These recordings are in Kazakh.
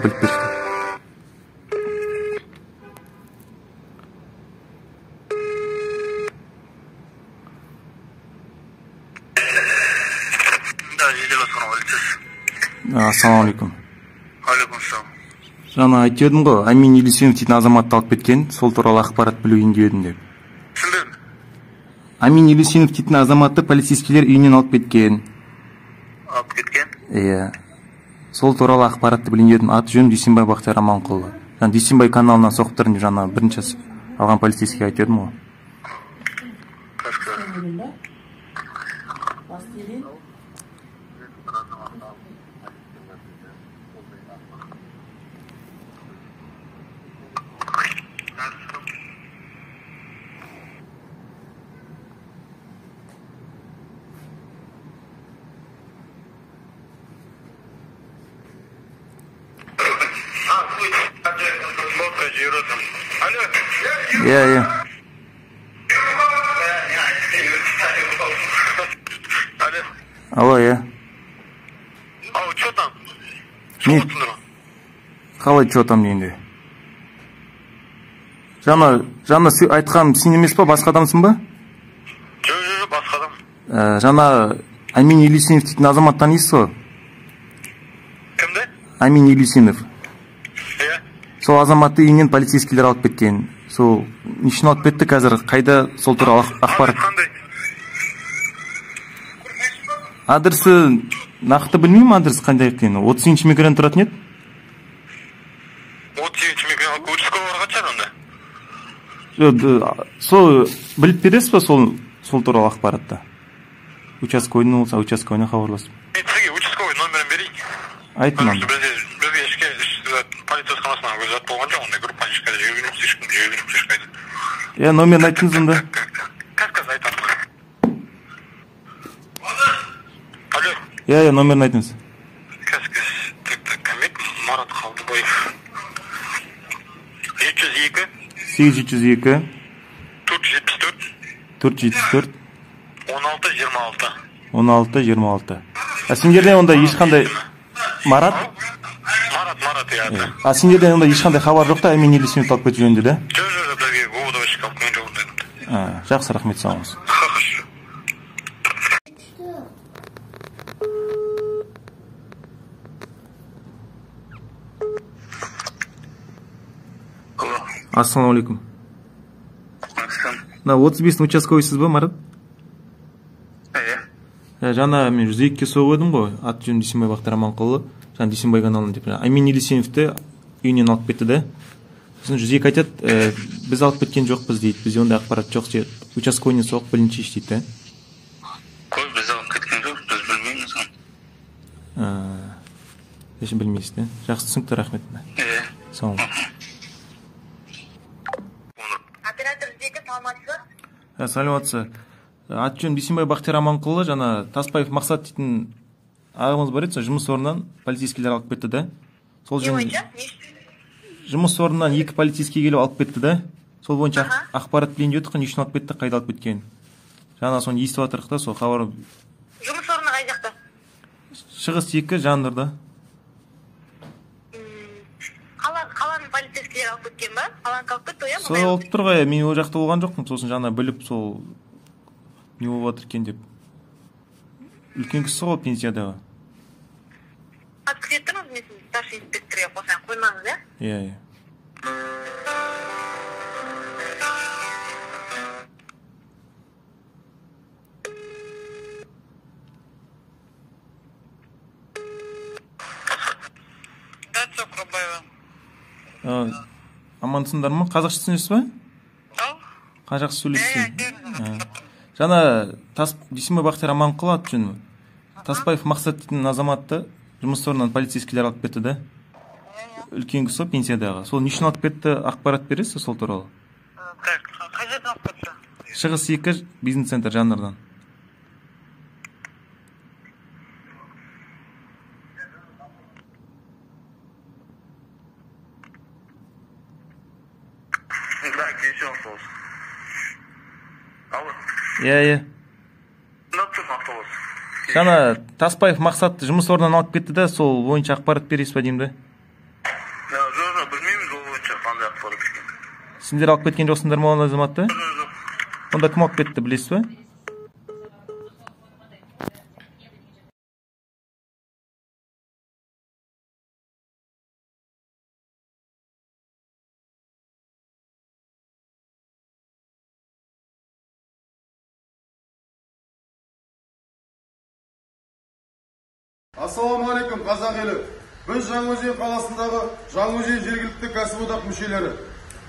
біліп берші. Ассалаумағалейкум. Алейкум. Жаңа айтып едім ғой, Амин Елисенов дейтін азаматты алып кеткен, сол туралы ақпарат білейін деп едім деп. Түсінбедім. Амин Елисенов дейтін азаматты полицейскийлер үйінен алып кеткен. Алып кеткен? Иә. Сол туралы ақпаратты білейін деп едім. Аты жөнім Дүйсенбай Бақтияр Аманқұлы. Жаңа Дүйсенбай каналынан соғып тұрмын деп жаңа бірінші алған полицейскийге айтып едім ғой. Иә, иә. Алло, иә. Ау, что там? Не? Қалай что там дегенде? Жаңа айтқан сен емес па, басқа адамсың ба? Жоқ, басқа адам. Жаңа Амин Елисенов дейтін азамат танисыз ғой? Кімді? Амин Елисенов. Иә. Сол азаматты үйінен полицейскийлер алып кеткен. Сол не үшін алып кетті, қазір қайда, сол туралы ақпарат. Қандай? Адресі нақты білмеймін, адрес қандай екенін. 33 микрорайон тұратын еді. 33 микрорайон, участковый қанша онда? Жоқ, сол біліп бересіз ба сол туралы ақпаратты? Участковыйдың болса, участковыйына хабарласып. Мен сізге участковый номерін берейін. Айтын. Бізге ішке полиция басқармасынан көз зат болған жоқ, ондай группа ешқайда жүрген жоқ, ешкім жүрген жоқ ешқайда. Иә, номерін айттыңыз онда. Қазір айтамын. Алло. Иә, номерін айтыңыз. Қазір, так, Марат Қалдыбаев. 702. 802. 474. 474. 16 26. 16 26. А сендерден онда ешқандай Марат? Марат, иә. А сендерден онда ешқандай хабар жоқ та, Амин Елисеновті алып кету жөнінде, да? Жоқ, бізге ОВД алып кеткен жоқ ондай. Жақсы, рахмет, сау болыңыз. Хорошо. Ассалаумағалейкум. Мына 35 участковыйсыз ба, Марат? Иә. Жаңа мен 102-ге соғып едім ғой, аты жөнім Дүйсенбай Бақтияр Аманқұлы, жаңа Дүйсенбай каналын деп. Амин Елисеновті үйінен алып кетті да. Сосын 102 айтады, біз алып кеткен жоқпыз дейді, бізде ондай ақпарат жоқ дейді. Участковыймен соғып білінше дейді да. Қой, біз алып кеткен жоқ, біз білмейміз оны. Ешкім білмейсіз да? Жақсы, түсінікті, рахмет. Иә. Сау болыңыз. Оператор 2, саламатсыз ба? Саламатсыз. Аты жөнім Дүйсенбай Бақтияр Аманқұлы, жаңа Таспаев Мақсат дейтін ағамыз бар еді, сол жұмыс орнынан полицейскийлер алып кетті да. Сол жұмыс орнынан 2 полицейский келіп алып кетті да. Сол бойынша ақпарат білейін деп едік, не үшін алып кетті, қайда алып кеткен. Жаңа соны естіп жатырық та, сол хабар. Жұмыс орны қай жақта? Шығыс 2 Жандарда. Қаланың полицейскийлері алып кеткен ба? Қаланікі алып кетті ғой, иә? Сол алып тұр ғой, мен ол жақта болған жоқпын, сосын жаңа біліп сол не болып жатыр екен деп. Үлкен кісі ғой, пенсиядағы. Күте тұрыңыз, мен сізді старший инспекторға қосайын, қоймаңыз, иә? Иә, иә. Амансыңдар ма? Қазақша түсінесіз ба? Ау. Қазақша сөйлейсіз. Жаңа Дүйсенбай Бақтияр Аманқұлы аты жөнім. Таспаев Мақсат дейтін азаматты жұмыс орнынан полицейскийлер алып кетті да. Үлкен кісі, пенсиядағы. Сол не үшін алып кетті, ақпарат бересіз сол туралы? Так, қай жерден алып кетті? Шығыс 2 бизнес центр Жандардан. Иә, иә. Жаңа Таспаев Мақсатты жұмыс орнынан алып кетті да, сол бойынша ақпарат бересіз ба деймін да? Жоқ, білмейміз ол бойынша қандай ақпарат екенін. Сендер алып кеткен жоқсыңдар ма ол азаматты? Жоқ. Онда кім алып кетті, білесіз ба? Ассалаумағалейкум, қазақ елі. Біз Жаңаөзен қаласындағы Жаңаөзен жергілікті кәсіподақ мүшелері.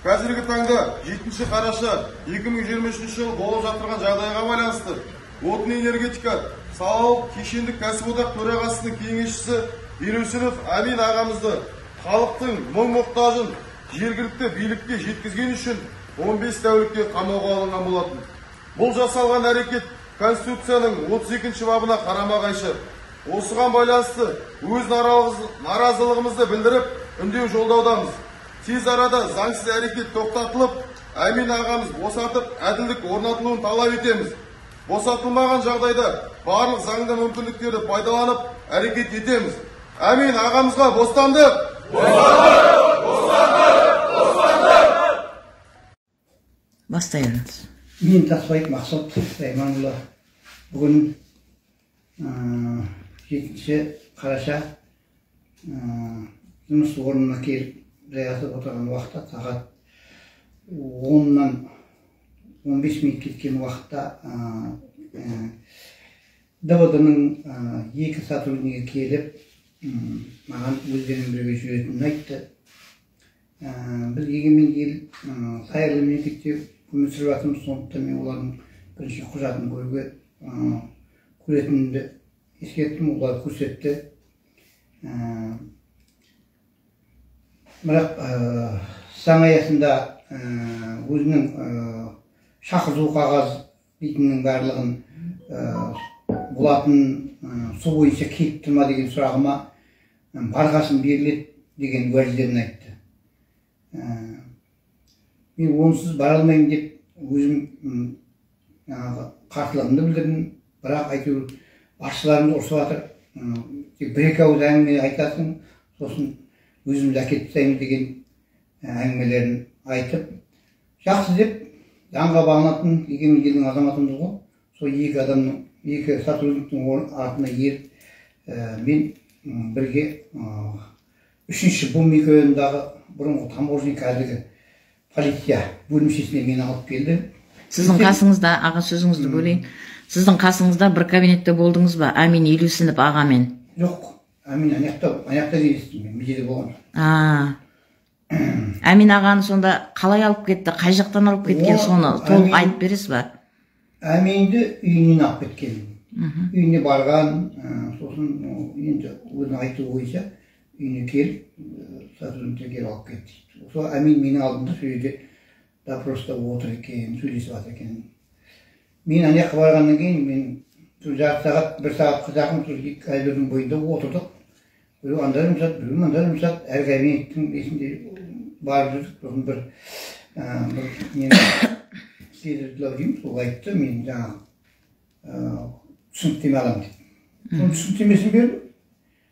Қазіргі таңда 7 қараша 2023 жыл болып жатырған жағдайға байланысты отын энергетика салалық кешендік кәсіподақ төрағасының кеңесшісі Елеусінов Әмин ағамызды халықтың мұң-мұқтажын жергілікті билікке жеткізген үшін 15 тәулікке қамауға алынған болатын. Бұл жасалған әрекет Конституцияның 32 бабына қарама-қайшы. Осыған байланысты өз наразылығымызды білдіріп, үндеу жолдаудамыз. Тез арада заңсыз әрекет тоқтатылып, Әмин ағамыз босатып, әділдік орнатылуын талап етеміз. Босатылмаған жағдайда барлық заңды мүмкіндіктерді пайдаланып, әрекет етеміз. Әмин ағамызға бостандық! Бостандық! Бостандық! Бостандық! Бастай беріңіз. Мен Тасбаев Мақсат Сайманұлы. Бүгін 7 қараша жұмыс орнына келіп жайғасып отырған уақытта сағат 10-нан 15 минут кеткен уақытта ДВД-ның екі сотруднигі келіп маған өздерімен бірге жүретінін айтты. Біз егемен ел зайырлы мемлекетте өмір сүріп жатырмыз, сондықтан мен олардың бірінші құжатын көретінімді ескерттім, олар көрсетті. Бірақ заң аясында өзінің шақырту қағаз дейтіннің барлығын болатын, сол бойынша келіп тұр ма деген сұрағыма барғасын беріледі деген уәждерін айтты. Мен онсыз бара алмаймын деп өзім қарсылығымды білдірдім. Бірақ әйтеуір басшыларымыз ұрсып жатыр, тек бір-екі ауыз әңгіме айтасың, сосын өзіміз әкетіп тастаймыз деген әңгімелерін айтып, жақсы деп заңға бағынатын егемен елдің азаматымыз ғой. Сол екі адамның, екі сотрудниктің артына еріп, мен бірге 3-ші бұл микрорайондағы бұрынғы таможня, қазіргі полиция бөлімшесіне мені алып келді. Сіздің қасыңызда, аға, сөзіңізді бөлейін. Сіздің қасыңызда бір кабинетте болдыңыз ба? Әмин Елеусінов ағамен? Жоқ, Әмин аяқта кездестім мен, бұл жерде болған. Әмин ағаны сонда қалай алып кетті, қай жақтан алып кеткен, соны толық айтып бересіз ба? Әминді үйінен алып кеткен. Үйіне барған, сосын енді өзінің айтуы бойынша үйіне келіп, сотрудниктер келіп алып кетті. Сол Әмин менің алдымда сол жерде допроста отыр екен, сөйлесіп жатыр екен. Мен ана жаққа барғаннан кейін мен жарты сағат, бір сағатқа жақын сол коридордың бойында отырдық. Біреу анда жұмсады, біреу мында жұмсады, әр кабинеттің несінде барып жүрдік. Сосын бір нені следователь деймін, сол айтты, мен жаңағы түсініктеме аламын деп. Соның түсініктемесін бердім.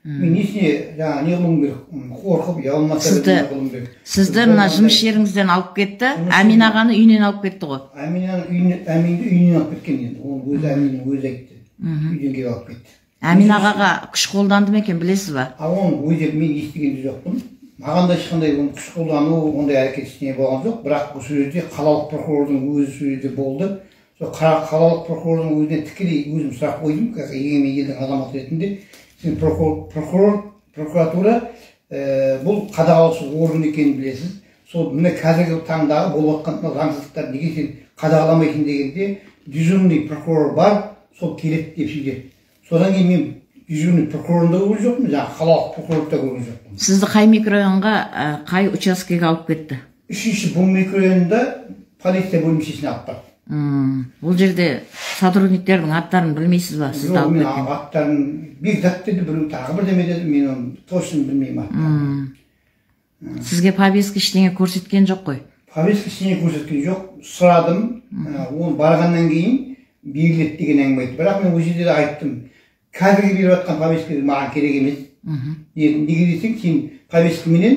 Мен несіне жаңағы не қылуым керек, қорқып, ұялмаса не қылуым керек. Сізді мына жұмыс жеріңізден алып кетті, Әмин ағаны үйінен алып кетті ғой. Әминді үйінен алып кеткен енді, оны өзі Әминнің өзі айтты. Үйден келіп алып кетті. Әмин ағаға күш қолданды ма екен, білесіз ба? Оны өзі мен естіген де жоқпын. Маған да ешқандай оның күш қолдану, ондай әрекет ештеңе болған жоқ. Бірақ бұл жерде қалалық прокурордың өзі сол жерде болды. Сол қалалық прокурордың өзіне тікелей өзім сұрақ қойдым, егемен елдің азаматы ретінде. Сен прокуратура бұл қадағалаушы орган екенін білесіз. Сол міне қазіргі таңдағы болып жатқан заңсыздықтар неге сен қадағаламайсың дегенде дежурный прокурор бар, сол келеді деп сөйледі. Содан кейін мен дежурный прокурорды да көрген жоқпын, жаңағы қалалық прокурорды да көрген жоқпын. Сізді қай микрорайонға, қай учаскеге алып кетті? 3-ші бұл микрорайонда полиция бөлімшесіне алып барды. Бұл жерде сотрудниктердің аттарын білмейсіз ба? Сізді алып кеткен? Аттарын Бекзат деді, біреу тағы бірдеме деді, мен оны точно білмеймін аттарын. Сізге повестка ештеңе көрсеткен жоқ қой? Повестка ештеңе көрсеткен жоқ, сұрадым, оны барғаннан кейін беріледі деген әңгіме айтты. Бірақ мен ол жерде де айттым, қазіргі беріп жатқан повестка маған керек емес. Неге десең, сен повесткаменен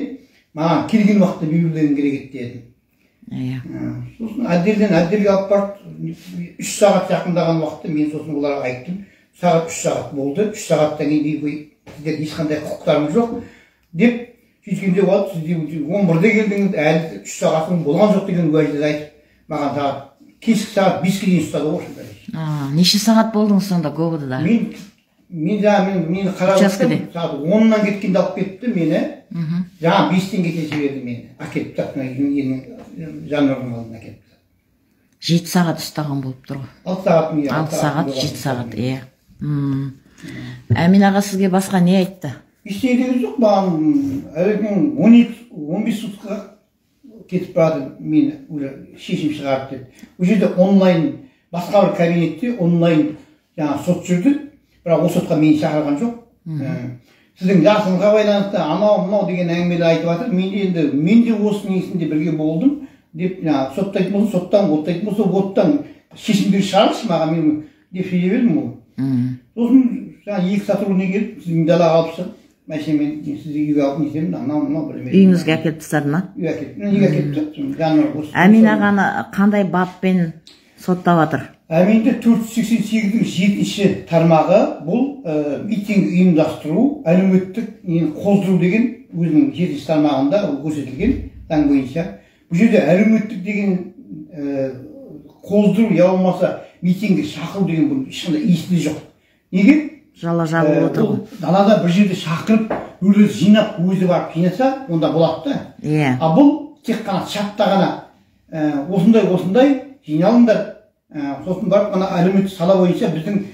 Маған келген уақытта берулерің керек еді дедім. Иә. Сосын отделден отделге алып барып, 3 сағат жақындаған уақытта мен сосын оларға айттым. Сағат 3 сағат болды, 3 сағаттан кейін сіздерде ешқандай құқықтарыңыз жоқ деп сөйткенде, вот сіз 11-де келдіңіз, әлі 3 сағатың болған жоқ деген уәжді айтып, маған сағат кешкі сағат 5-ке дейін ұстады ғой осында. Неше сағат болдыңыз сонда ГОВД-да? Мен жаңа мені қарап Учаскеде. Сағат 10-нан кеткенде алып кетті мені. Жаңа 5-тен кете жіберді мені. Әкеліп тастады, ненің, жанрдың алдына әкеліп. 7 сағат ұстаған болып тұр ғой. 6 сағат ми. 6 сағат, 7 сағат, иә. Әмин аға сізге басқа не айтты? Ештеңе деген жоқ, маған әуелгі 12-15 сутка кетіп барады, мен уже шешім шығарып деді. Ол жерде онлайн, басқа бір кабинетте онлайн жаңағы сот жүрді, бірақ ол сотқа мені шақырған жоқ. Сіздің жасыңызға байланысты анау мынау деген әңгімелер айтып жатыр. Мен де енді мен де осы несінде бірге болдым деп, жаңағы соттайтын болса соттан, оттайтын болса оттан шешімдер шығарыңызшы маған мен деп сөйлеп едім ғой. Сосын жаңағы 2 сотрудник келіп, сіздің далаға алып шығып, машинамен сізді үйге алып нетемін, анау мынау бірдеме. Үйіңізге әкеліп тастады ма? Үйге әкеліп, үйге әкеліп тастады. Жанр осы. Әмин ағаны қандай баппен соттап жатыр? Әминді 488-дің 7-ші тармағы, бұл митинг ұйымдастыру, әлеуметтік нені қоздыру деген өзінің 7-ші тармағында көрсетілген заң бойынша. Бұл жерде әлеуметтік деген қоздыру я болмаса митингге шақыру деген бұл ешқандай иісі жоқ. Неге? Жала жабылып отыр ғой. Далада бір жерде шақырып, біреулер жинап, өзі барып жинаса, онда болады да. Иә. А бұл тек қана чатта ғана осындай осындай жиналыңдар, сосын барып ана әлеуметтік сала бойынша біздің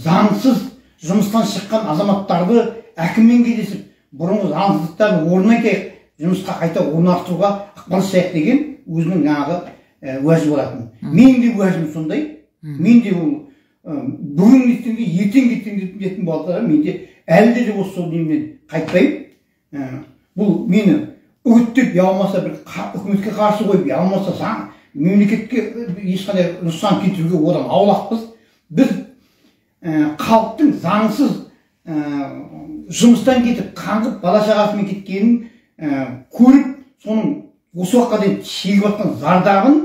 заңсыз жұмыстан шыққан азаматтарды әкіммен кездесіп, бұрынғы заңсыздықтардың орнын айтайық, жұмысқа қайта орналастыруға ықпал жасайық деген өзінің жаңағы уәжі болатын. Менің де уәжім сондай. Мен де ол бүгін кетсем де, ертең кетсем де дейтін болды да, мен де әлі де осы сол немнен қайтпаймын. Бұл мені үгіттеп, я болмаса бір үкіметке қарсы қойып, я болмаса заң мемлекетке ешқандай нұқсан келтіруге одан аулақпыз. Біз халықтың заңсыз жұмыстан кетіп, қаңғып, бала шағасымен кеткенін көріп, соның осы уақытқа дейін шегіп жатқан зардабын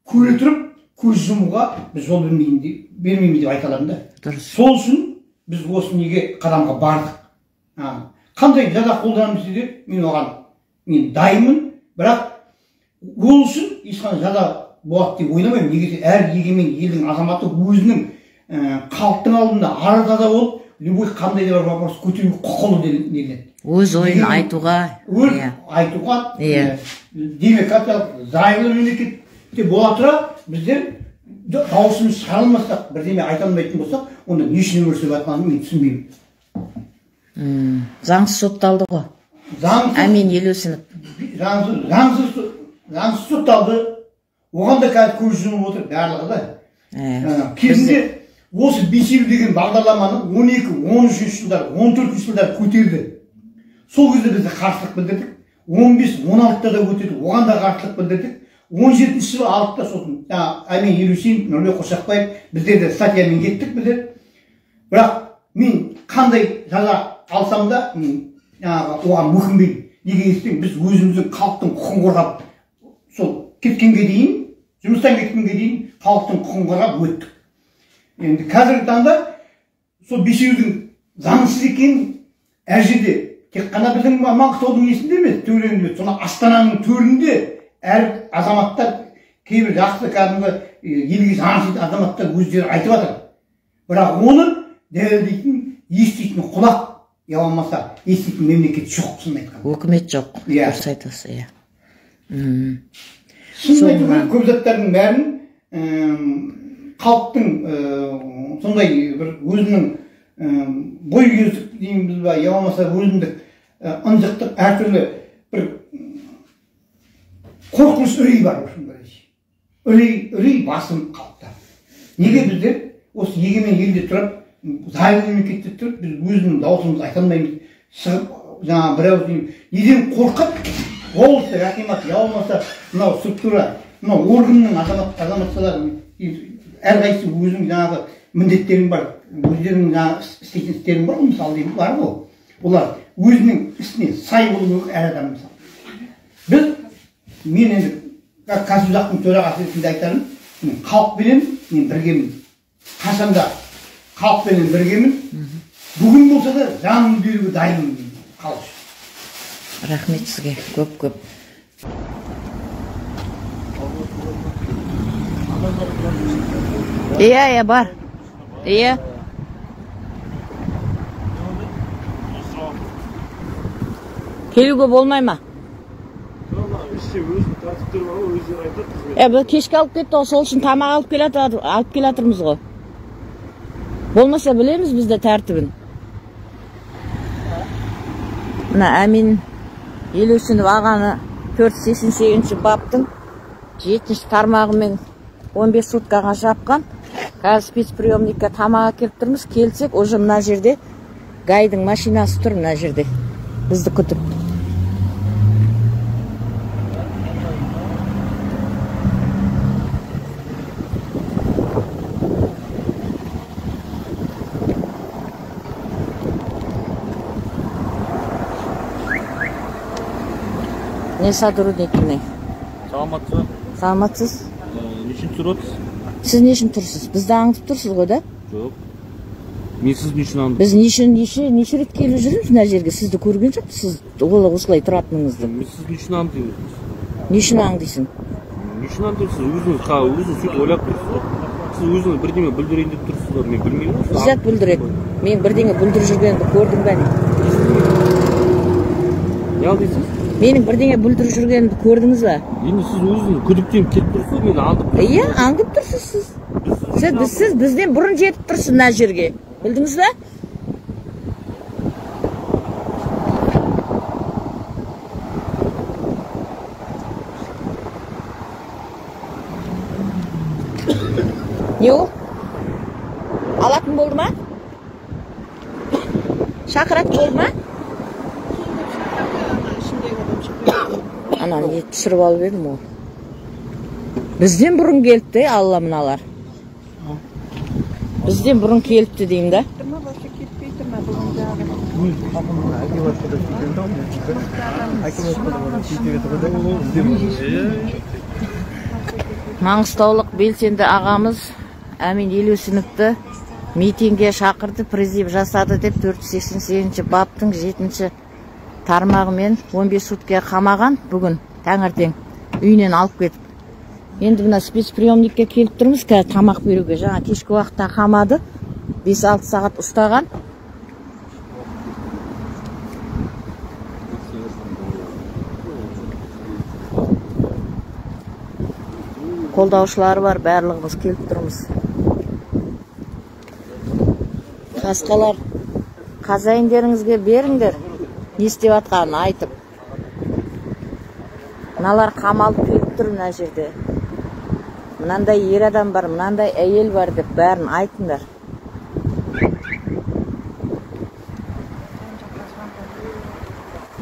көре тұрып, көз жұмуға біз жол бермейміз деп айта аламын да. Дұрыс. Сол үшін біз осы неге қадамға бардық. Қандай жаза қолданамыз десе, мен оған мен дайынмын, бірақ ол үшін ешқандай жаза болады деп ойламаймын. Неге десе, әр егемен елдің азаматы өзінің халықтың алдында ары таза болып, любой қандай да бір вопрос көтеруге құқылы делінеді. Өз ойын айтуға, өз айтуға, Иә. Демократиялық зайырлы мемлекетте бола тұра біздер дауысымызды шығара алмасақ, бірдеме айта алмайтын болсақ, онда не үшін өмір сүріп жатқанын мен түсінбеймін. Заңсыз сотталды ғой. Заңсыз. Әмин Елеусінов. Заңсыз сотталды. Оған да қазір көз жұмып отыр барлығы да. Кезінде осы бесеу деген бағдарламаны 12, 13 жылдар, 14 жылдар көтерді. Сол кезде біз қарсылық білдірдік. 15, 16-да да көтерді, оған да қарсылық білдірдік. 17 жылы алды да сосын жаңағы Әмин Елеусінов, Нұрлыбек Қошақбаев, біздер де статьямен кеттік біздер. Бірақ мен қандай жаза алсам да, мен жаңағы оған өкінбеймін. Неге десең, біз өзіміздің халықтың құқығын қорғап, сол кеткенге дейін, жұмыстан кеткенге дейін халықтың құқығын қорғап өттік. Енді қазіргі таңда сол бесеудің заңсыз екенін әр жерде, тек қана біздің Маңғыстаудың несінде емес, төрінде емес, соны Астананың төрінде әр азаматтар, кейбір жақсы кәдімгі елге жаны азаматтар өздері айтып жатыр. Бірақ оны дәлелдейтін, еститін құлақ, я болмаса еститін мемлекет жоқ, шынын айтқанда. Өкімет жоқ. Иә. Дұрыс айтасыз, иә. Шынын айту керек, көп заттардың бәрін халықтың сондай бір өзінің бойкүйездік дейміз ба, я болмаса өзіндік ынжықтық әртүрлі бір қорқыныш, үрей бар. Үрей басым халықта. Неге біздер осы егемен елде тұрып, зайырлы мемлекетте тұрып, біз өзіміздің дауысымызды айта алмаймыз, шығып жаңағы бір ауыз неден қорқып, облыстық әкімат, я болмаса мынау структура, мынау органның азаматшалары, әрқайсысы өзінің жаңағы міндеттерің бар, өздерінің жаңағы істейтін істерің бар ғой, мысалы деймін, бар ғой. Олар өзінің ісіне сай болу керек әр адам, мысалы. Мен енді кәсіподақтың төрағасы ретінде айтарым, мен халықпенен мен біргемін. Қашанда халықпенен біргемін. Бүгін болса да жанымды беруге дайынмын халық үшін. Рахмет сізге көп-көп. Иә, иә, бар. Иә. Келуге болмай ма? Бұл кешке алып кетті ғой, сол үшін тамақ алып келатырмыз ғой. Болмаса білеміз біз де тәртібін. Мына Әмин Елеусінов ағаны 488 баптың 7 тармағымен 15 суткаға жапқан. Қазір спецприемникке тамақ әкеліп тұрмыз. Келсек, уже мына жерде ГАИ-дің машинасы тұр мына жерде. Бізді күтіп. Не сотрудникіне? Саламатсыз ба? Саламатсыз. Не үшін тұрып отырсыз? Сіз не үшін тұрсыз? Бізді аңдып тұрсыз ғой да? Жоқ. Мен сіз не үшін аңдып? Біз неше рет келіп жүрміз мына жерге, сізді көрген жоқпыз, сіз осылай тұратыныңызды. Мен сіз не үшін аңдимын? Не үшін аңдисың? Не үшін аңдисыз? Өзіңіз сөйтіп ойлап тұрсыз ғой. Сіз өзіңіз бірдеме бүлдірейін деп тұрсыз ғой, мен білмеймін ғой. Зат бүлдіреді. Мен бірдеңе бүлдіріп жүргенімді көрдің бе? Не алдайсыз? Менің бірдеңе бүлдіріп жүргенімді көрдіңіз ба? Енді сіз өзіңіз күдіктеніп келіп тұрсыз ғой, мені аңдып тұрсыз. Иә, аңдып тұрсыз сіз. Сіз бізден бұрын жетіп тұрсыз мына жерге. Білдіңіз ба? Не ол? Алатын болды ма? Шақыратын болды ма? Ананы түсіріп алып едім ол. Бізден бұрын келіпті, алла мыналар. Бізден бұрын келіпті деймін да. Маңғыстаулық белсенді ағамыз Әмин Елеусіновті митингге шақырды, призыв жасады деп 488 баптың 7 тармағымен 15 суткаға қамаған бүгін таңертең үйінен алып кетіп. Енді мына спецприемникке келіп тұрмыз, қазір тамақ беруге. Жаңа кешкі уақытта қамады, 5-6 сағат ұстаған. Қолдаушылары бар, барлығымыз келіп тұрмыз. Қасқалар, қазайындеріңізге беріңдер. Не істеп жатқанын айтып. Мыналар қамалып келіп тұр мына жерде. Мынандай ер адам бар, мынандай әйел бар деп бәрін айтыңдар.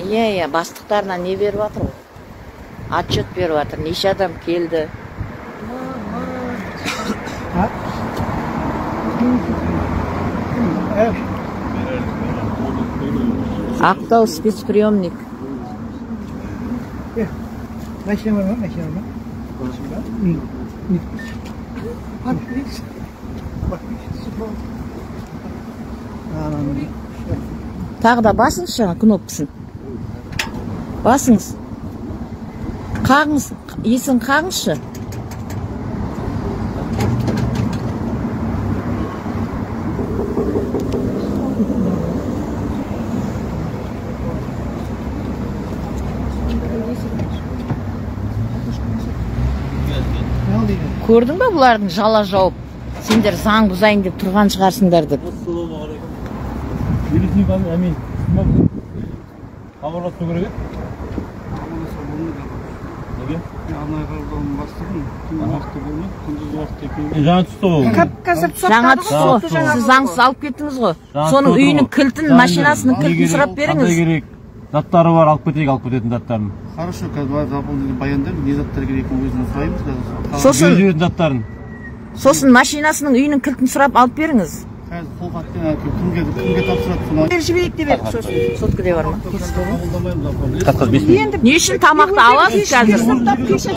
Иә, иә, бастықтарына не беріп жатыр ғой? Отчет беріп жатыр. Неше адам келді? Ақтау спецприемник. Машина бар ма? Машина бар ма? Тағы да басыңыз жаңа кнопкасын. Басыңыз. Қағыңыз, есін қағыңызшы. Көрдің бе бұлардың жала жауып, сендер заң бұзайын деп тұрған шығарсыңдар деп. Ассалаумағалейкум. Елеусінов Әмин. Хабарласу керек еді? Неге? Арнайы қабылдауының бастығын түнгі уақытта болмайды, күндізгі уақытта екен. Жаңа түсті ғой. Жаңа түсті ғой. Сіз заңсыз алып кеттіңіз ғой. Соның үйінің кілтін, машинасының кілтін сұрап беріңіз. Қандай керек? Заттары бар, алып кетейік, алып кететін заттарын. Хорошо, қазір заполнение баяндаймыз, не заттар керек екенін өзіміз сұраймыз қазір. Сосын жүретін заттарын. Сосын машинасының үйінің кілтін сұрап алып беріңіз. Қазір қолхатпен кімге тапсырады соны. Жіберейік деп едік сосын. Соткіде бар ма? Қабылдамаймыз. Енді Не үшін тамақты аласыз қазір?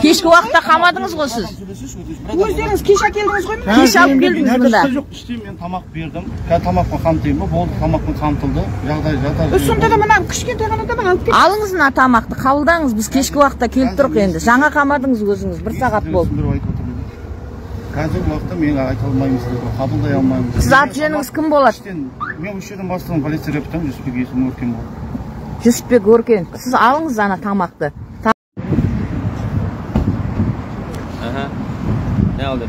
Кешкі уақытта қамадыңыз ғой сіз. Өздеріңіз кеш әкелдіңіз ғой міне. Кеш алып келдіңіз мында. Жоқ, іште мен тамақ бердім. Қазір тамақпен қамтимын ба? Болды, тамақпен қамтылды. Жағдай жатар. Сонда да мына кішкентай ғана тамақ алып кел. Алыңыз мына тамақты, қабылдаңыз. Біз кешкі уақытта келіп тұрық енді. Жаңа қамадыңыз өзіңіз, бір сағат болды. Қазіргі уақытта мен айта алмаймын сіздерге, қабылдай алмаймын. Сіз аты жөніңіз кім болады? Мен осы жерден бастығым, полиция капитаны Жүсіпбек есімі Өркен болады. Жүсіпбек Өркен. Сіз алыңыз ана тамақты. Аха. Не алды?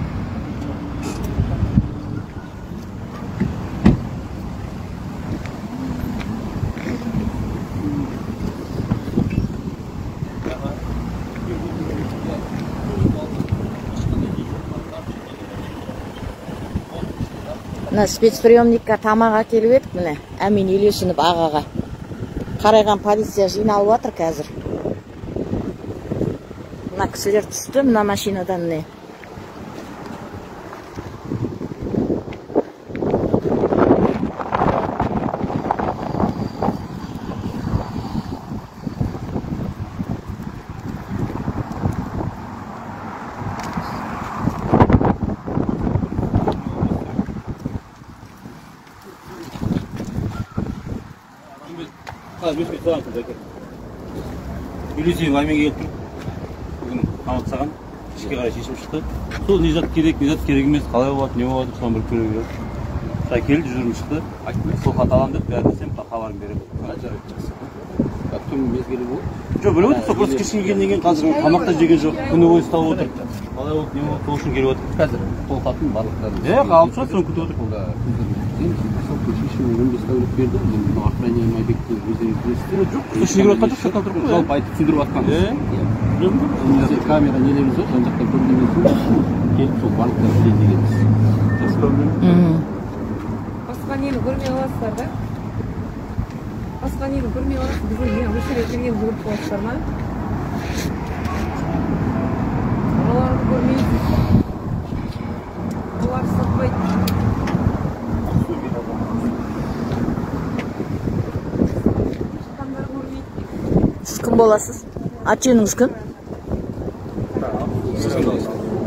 Мына спецприемникке тамақ әкеліп едік, міне Әмин Елеусінов ағаға. Қарайған полиция жиналып жатыр қазір. Мына кісілер түсті мына машинадан міне. Үйлесейін Әменге келіп тұр. Бүгін қамап тастаған, ішке қарай шешім шықты. Сол не зат керек, не зат керек емес, қалай болады, не болады, соны бір көре береді. Сол келді, жүзім шықты. Сол хат аламын деп, бәрін десем, хабарын беремін. Түн мезгілі болды. Жоқ, біліп отырсыз, просто кешке келгеннен кейін қазір тамақ та жеген жоқ, күні бойы ұстап отыр. Қалай болды, не болды, сол үшін келіп отыр. Қазір қолхатын барлықтарын. Е, алып шығады, соны күтіп отыр. Сол шешім 15 тәулік берді. Енді мынау охраняемый объектті өздеріңіз білесіздер. Жоқ, ішіне кіріп жатқан жоқ, сырттан тұрып қой. Жалпы айтып түсіндіріп жатқанбыз. Бізде камера нелеріміз бар, жан жақтан көрінгеннен соң келіп сол барлықтарын білейін дегенбіз. Басқа нені көрмей қаласыздар да? Басқа нені көрмей қаласыз, біздің не осы жерге келгенді көріп қаласыздар ма? Оларды көрмейсіз. Олар сатпайды. Сіз кім боласыз? Аты жөніңіз кім?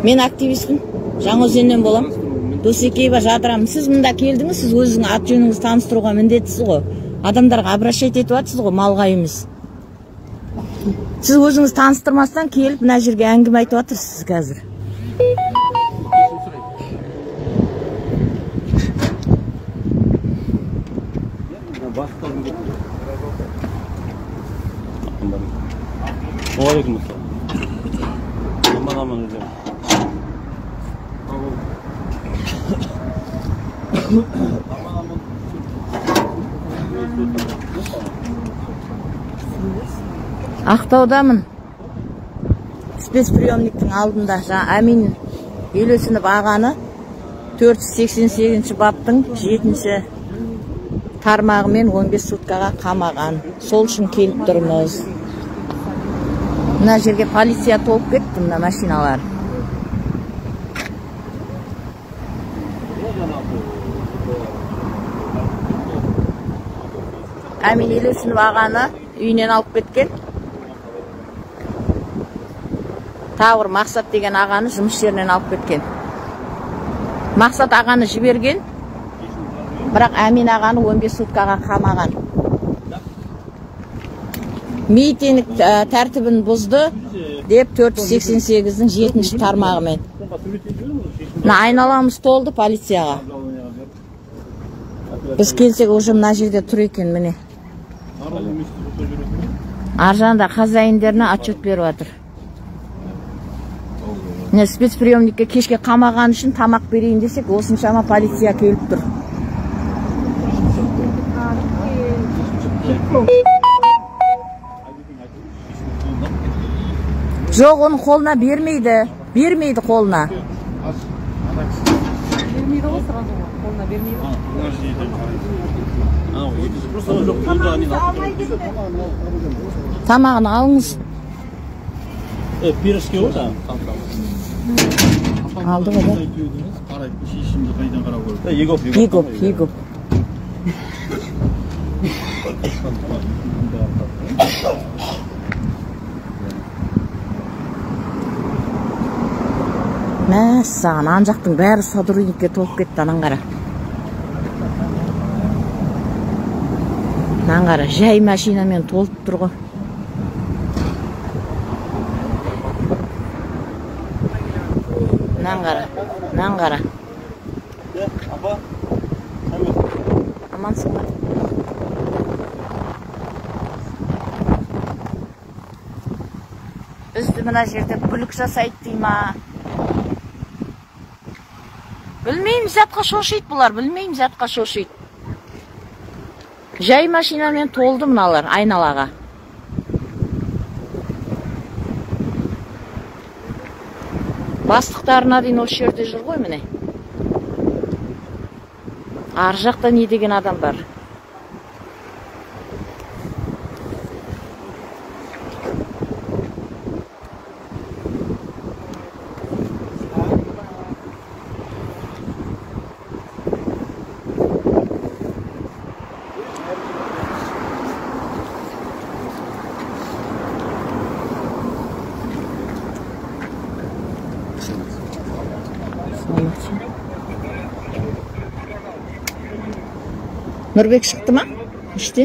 Мен активистпін. Жаңаөзеннен болам. Досекеева Жадырамын. Сіз мында келдіңіз, сіз өзіңіздің аты жөніңізді таныстыруға міндеттісіз ғой. Адамдарға обращать етіп жатсыз ғой, малға емес. Сіз өзіңіз таныстырмастан келіп мына жерге әңгіме айтып жатырсыз қазір. Уағалейкум ассалам. Аман аман өздерің. Аман аман. Ақтаудамын. Спецприемниктің алдында жаңа Әмин Елеусінов ағаны 488 баптың 7-ші тармағымен 15 суткаға қамаған. Сол үшін келіп тұрмыз. Мына жерге полиция толып кетті, мына машиналар. Әмин Елеусінов ағаны үйінен алып кеткен. Тағы бір Мақсат деген ағаны жұмыс жерінен алып кеткен. Мақсат ағаны жіберген, бірақ Әмин ағаны 15 суткаға қамаған. Митинг тәртібін бұзды деп 488-дің 7-ші тармағымен. Мына айналамыз толды полицияға. Біз келсек уже мына жерде тұр екен міне. Ар жағында хозяиндеріне отчет беріп жатыр. Міне спецприемникке кешке қамаған үшін тамақ берейін десек, осыншама полиция келіп тұр. Жоқ, оның қолына бермейді. Бермейді қолына. Бермейді ғой сразу, қолына бермейді. Тамағын алыңыз. Пирожки ғой жаңағы. Алды ғой да. Қарай, шешімді қайдан қарау керек? Егоп. Егоп, Егоп. Мәссаған, ан жақтың бәрі сотрудникке толып кетті, анан қара. Анан қара, жай машинамен толып тұр ғой. Мынаны қара, мынаны қара. Амансың ба? Бізді мына жерде бүлік жасайды дей ма? Білмеймін, затқа шошиды бұлар, білмеймін, затқа шошиды. Жай машинамен толды мыналар айналаға. Бастықтарына дейін осы жерде жүр ғой міне. Ар жақта не деген адам бар? Нұрбек шықты ма? Іште?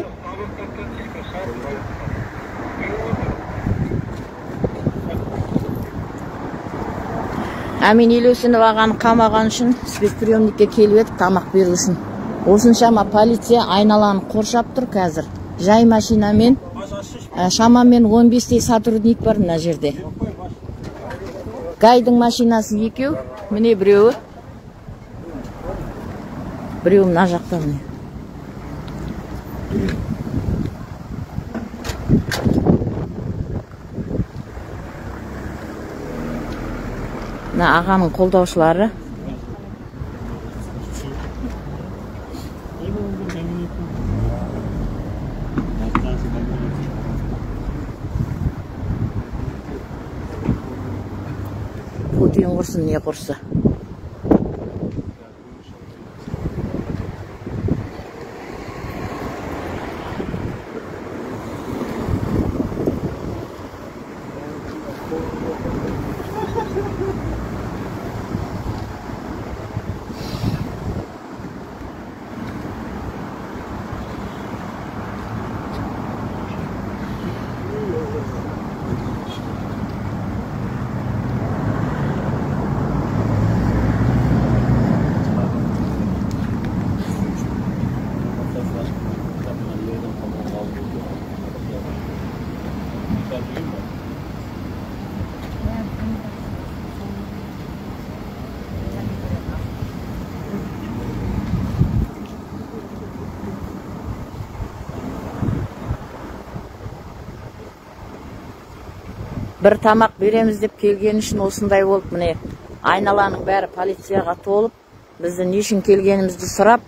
Әмин Елеусінов ағаны қамаған үшін спецприемникке келіп едік тамақ беру үшін. Осыншама полиция айналаны қоршап тұр қазір. Жай машинамен шамамен 15-тей сотрудник бар мына жерде. Гайдың машинасы екеу, міне біреуі. Біреуі мына жақта міне. Мына ағаның қолдаушылары. Путин құрсын, не құрсы. Бір тамақ береміз деп келген үшін осындай болып, міне айналаның бәрі полицияға толып, бізді не үшін келгенімізді сұрап,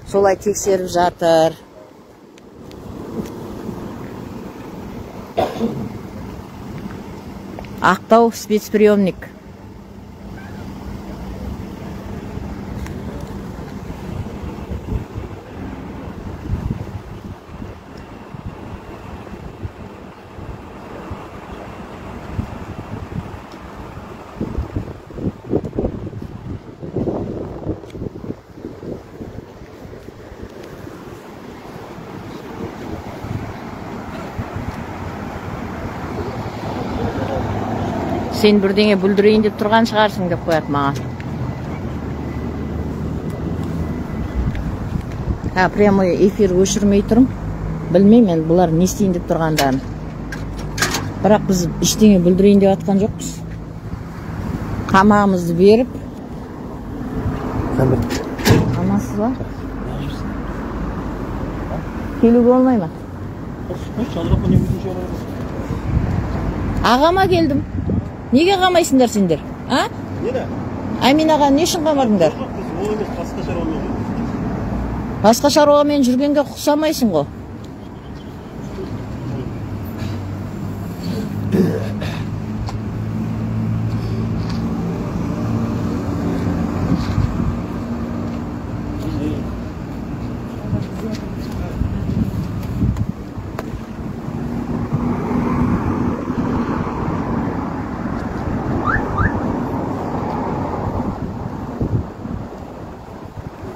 солай тексеріп жатыр. Ақтау спецприемник. Сен бірдеңе бүлдірейін деп тұрған шығарсың деп қояды маған. Прямой эфир өшірмей тұрмын. Білмеймін мен бұлар не істейін деп тұрғандарын. Бірақ біз ештеңе бүлдірейін деп атқан жоқпыз. Қамағымызды беріп. Амансыз ба? Келуге болмай ма? Ағама келдім. Неге қамайсыңдар сендер? А? Нені? Әмин аға, не үшін қамадыңдар? Жоқ, біз ол емес, басқа шаруамен жүрміз. Басқа шаруамен жүргенге ұқсамайсың ғой.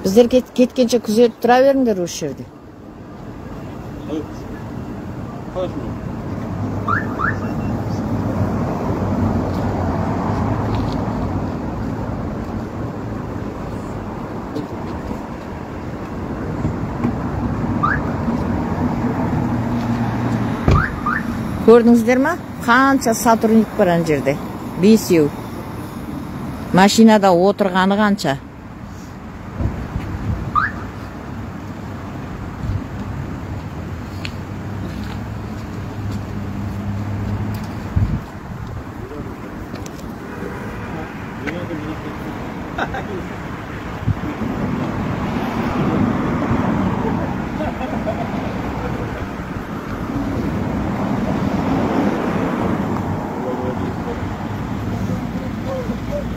Біздер кеткенше күзетіп тұра беріңдер осы жерде. Көрдіңіздер ма? Қанша сотрудник бар ана жерде? 5-еу. Машинада отырғаны қанша?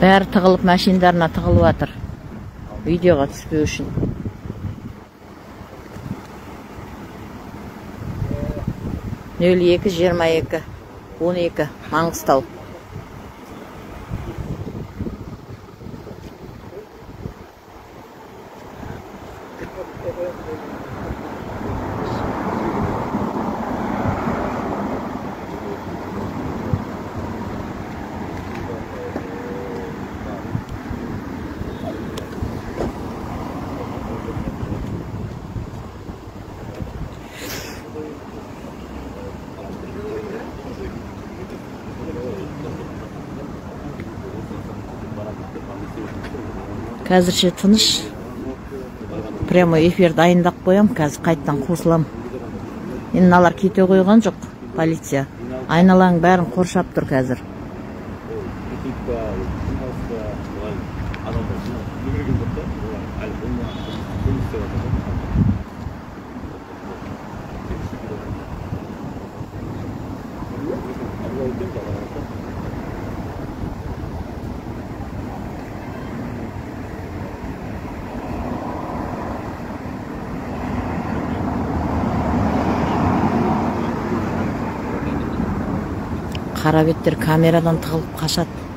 Бәрі тығылып, машиндарына тығылып жатыр. Видеоға түспеу үшін. 02 22 12 Маңғыстау. Қазірше тыныш. Прямой эфир дайындап қоям, қазір қайттан қосылам. Енді мыналар кете қойған жоқ, полиция. Айналаның бәрін қоршап тұр қазір. Қара беттер камерадан тығылып қашады.